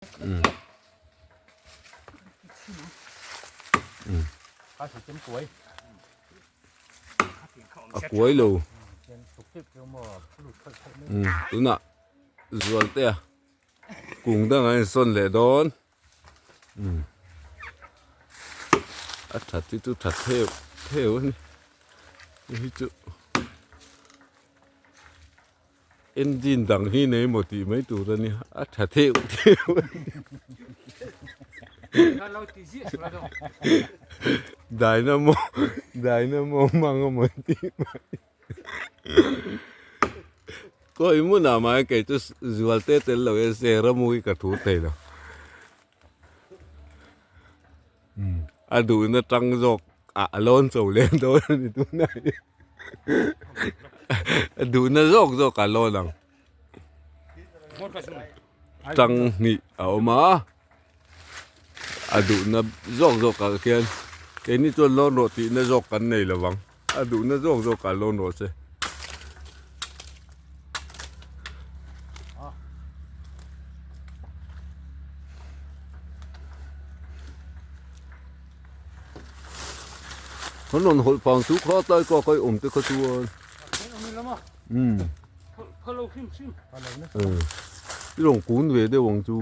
A kuai lo tunah zual te a kung dang an insawn leh dawn a that hi chu tha theuh theuh a ni hei hi chu. Engine dang hi nei maw tih mai tur a nia, a tha theuh theuh a ni. Dynamo dynamo hmang a maw tih mai. Khawi hmunah mah kei chu zual te tel lo e sera mu hi ka thu thei lo. A duhna tang zawk ah a lawn chho lem dawn a ni tunah hian. A duhna zawk zawk a lawn ang. Tang hnih a awm a, a duhna zawk zawk ah khian keini chuan lawn rawh tihna zawk kan nei lo vang, a duhna zawk zawk ah lawn rawh se. Kan rawn hawlh pang chu kha tlai ka kai awm te kha chuan umm i rawn kun ve deuh ang chu.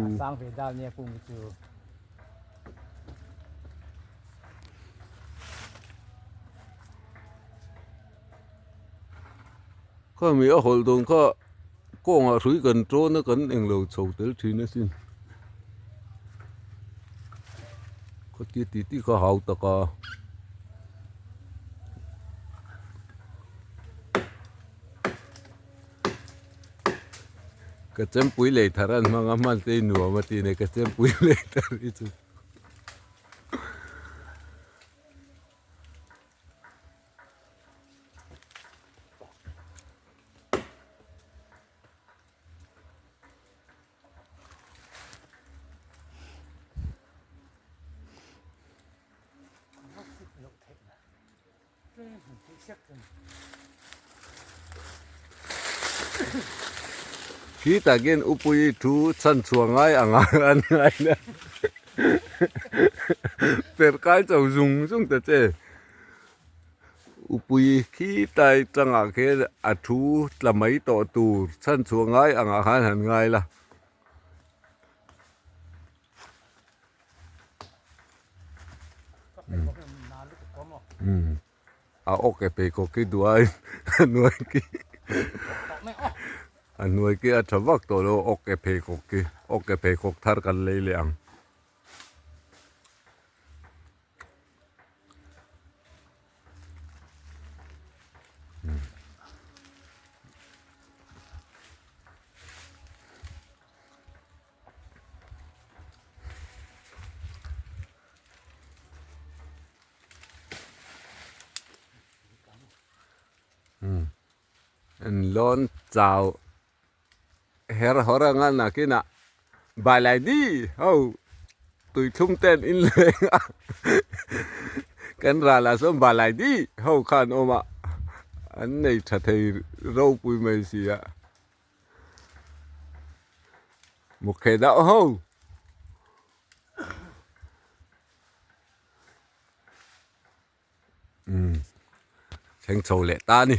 Khami a hawlh dawn kha kawngah hrui kan tawn a kan englo chho tel thin asin. Khatia tih tih kha hau tak a. Ka chempui lei thar an hmang a hman te hi nuam a tih nei ka chempui lei thar hi chu. Khi takin upui thu chhan chhuah ngai ang a an ngai na per kai chho zung zung ta che. Upui khi tai tangah khian a thu tla mai tawh tur chhan chhuah ngai angah khan han ngai la. A awk e pheikhawk khi duai a hnuai khi a hnuai khi a tha vak tawh lo awk e pheikhawk khi awk e pheikhawk thar kan lei leh ang. An lawn chau her hawr anga nakinah Balaidi ho tuithlum te an in leng a kan ralah sawn Balaidi ho kha an awm a an nei tha thei ropui mai si a mukhe deuh ho. Umm thleng chho leh ta a ni.